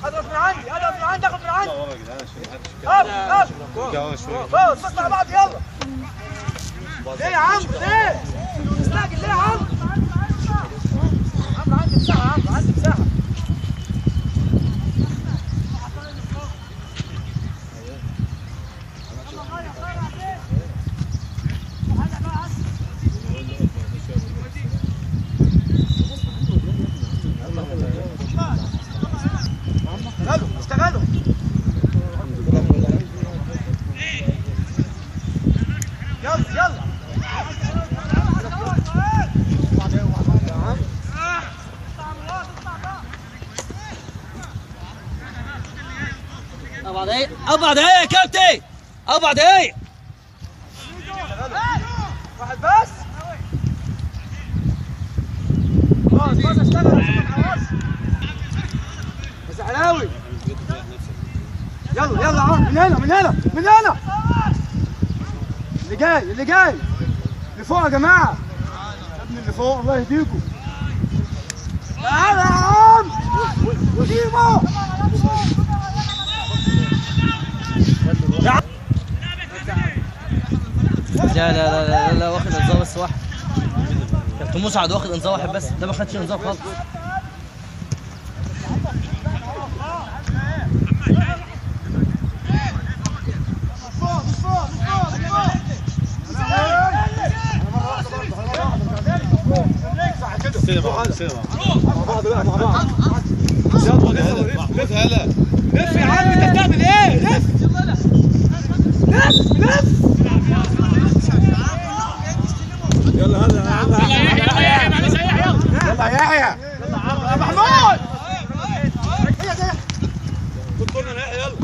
اضغط من عندي، اضغط من عندي، اخد من عندي. اقف اقف بص مع بعض يلا. ليه يا عمرو؟ ليه؟ مستعجل ليه يا عمرو؟ عمرو عندي مساحة، عمرو عندي مساحة. اشتغلوا اشتغلوا. يلا يلا. أربع دقايق، 4 دقايق يا كابتن، 4 دقايق. واحد بس. باص باص اشتغل عشان ما نعورش. بس علاوي. يلا يلا عمرو، من هنا من هنا من هنا. اللي جاي اللي جاي اللي فوق يا جماعة. يا ابني اللي فوق الله يهديكم. تعالى يا عم جيبه. لا لا لا لا لا، واخد انذار بس واحد. كابتن مسعد واخد انذار واحد بس، ده ما خدش انذار خالص. مع بعض يلا لف يا عم، انت بتعمل ايه؟ لف لف لف. يلا هلا يلا يلا يا يحيى، يا محمود. خد كورنر يا يحيى يلا.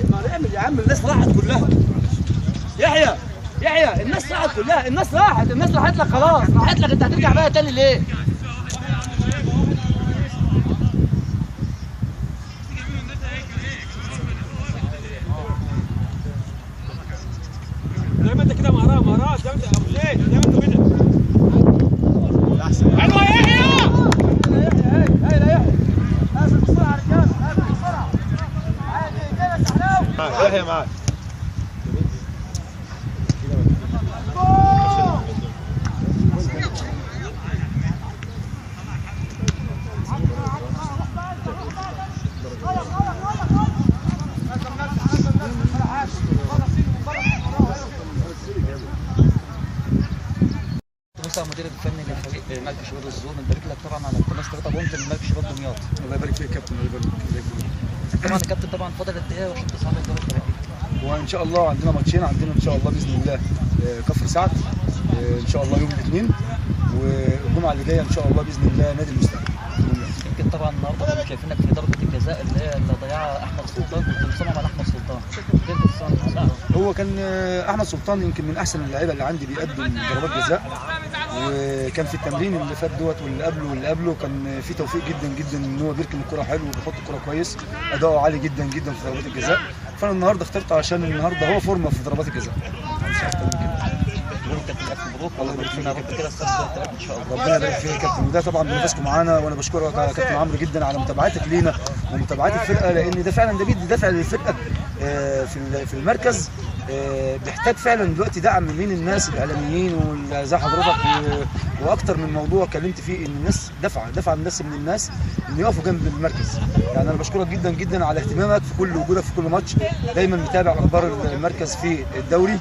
ما نعمل يا عم، الناس راحت كلها. يحيى يحيى الناس راحت كلها، الناس راحت، الناس راحت لك خلاص، راحت لك، انت هترجع بقى تاني ليه؟ زي ما انت كده مهرها مهرها، زي ما انت ابو زيد، زي ما انت كده. احسن. حلوة يا يحيى. هاي يا يحيى، قافل بسرعة يا رجاله، قافل بسرعة. عادي كده سحلاوي. يحيى معاك. المدير الفني لفريق مركز شباب الزور، بنبارك لك طبعا على التماس 3 point من مركز شباب دمياط. الله يبارك فيك يا كابتن، الله يبارك فيك. طبعا يا كابتن، طبعا فاضل قد ايه عشان تصعد الدوري الفريق؟ وان شاء الله عندنا ماتشين، عندنا ان شاء الله باذن الله كفر سعد ان شاء الله يوم الاثنين، والجمعة اللي جاية ان شاء الله باذن الله نادي المستقبل. يمكن طبعا النهارده كنا شايفينك في ضربه الجزاء اللي هي اللي ضيعها احمد سلطان، كنت مصمم على احمد سلطان. ليه كنت مصمم على احمد سلطان؟ هو كان احمد سلطان يمكن من احسن اللعيبة اللي عندي بيقدم ضربات جزاء، وكان في التمرين اللي فات دوت واللي قبله واللي قبله كان في توفيق جدا جدا ان هو بيركن الكره حلو وبيحط الكره كويس، اداؤه عالي جدا جدا في ضربات الجزاء، فانا النهارده اخترته عشان النهارده هو فورمه في ضربات الجزاء. مش اكتر من كده. مبروك، الله يبارك فيك يا رب كده ان شاء الله. ربنا يبارك فيك يا كابتن، وده طبعا بنفسكم معانا، وانا بشكرك يا كابتن عمرو جدا على متابعتك لينا ومتابعة الفرقة، لان ده فعلا ده بيدي دافع للفرقة في المركز. بيحتاج فعلا دلوقتي دعم من الناس الاعلاميين وزي حضرتك، واكتر من موضوع اتكلمت فيه ان الناس دفع الناس من الناس ان يقفوا جنب المركز. يعني انا بشكرك جدا جدا على اهتمامك في كل وجودك في كل ماتش، دايما متابع اخبار المركز في الدوري،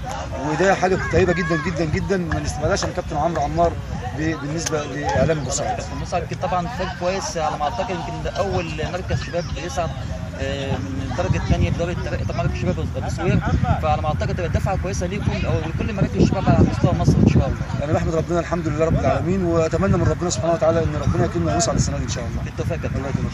وده حاجة طيبة جدا جدا جدا ما نستبعدهاش عن كابتن عمرو عمار بالنسبة لاعلام بورسعيد. كابتن طبعا فريق كويس على ما اعتقد، يمكن ده اول مركز شباب بيصعد من الدرجة الثانية لدرجة الترقي طبعا مركز شباب بسوير، فعلى ما اعتقد تبقى دفعه كويسة ليكم او لكل مراكز الشباب على مستوى مصر ان شاء الله. انا بحمد ربنا الحمد لله رب العالمين، واتمنى من ربنا سبحانه وتعالى ان ربنا يكرمنا ونصعد السنة دي ان شاء الله. بالتوفيق. الله يكرمك.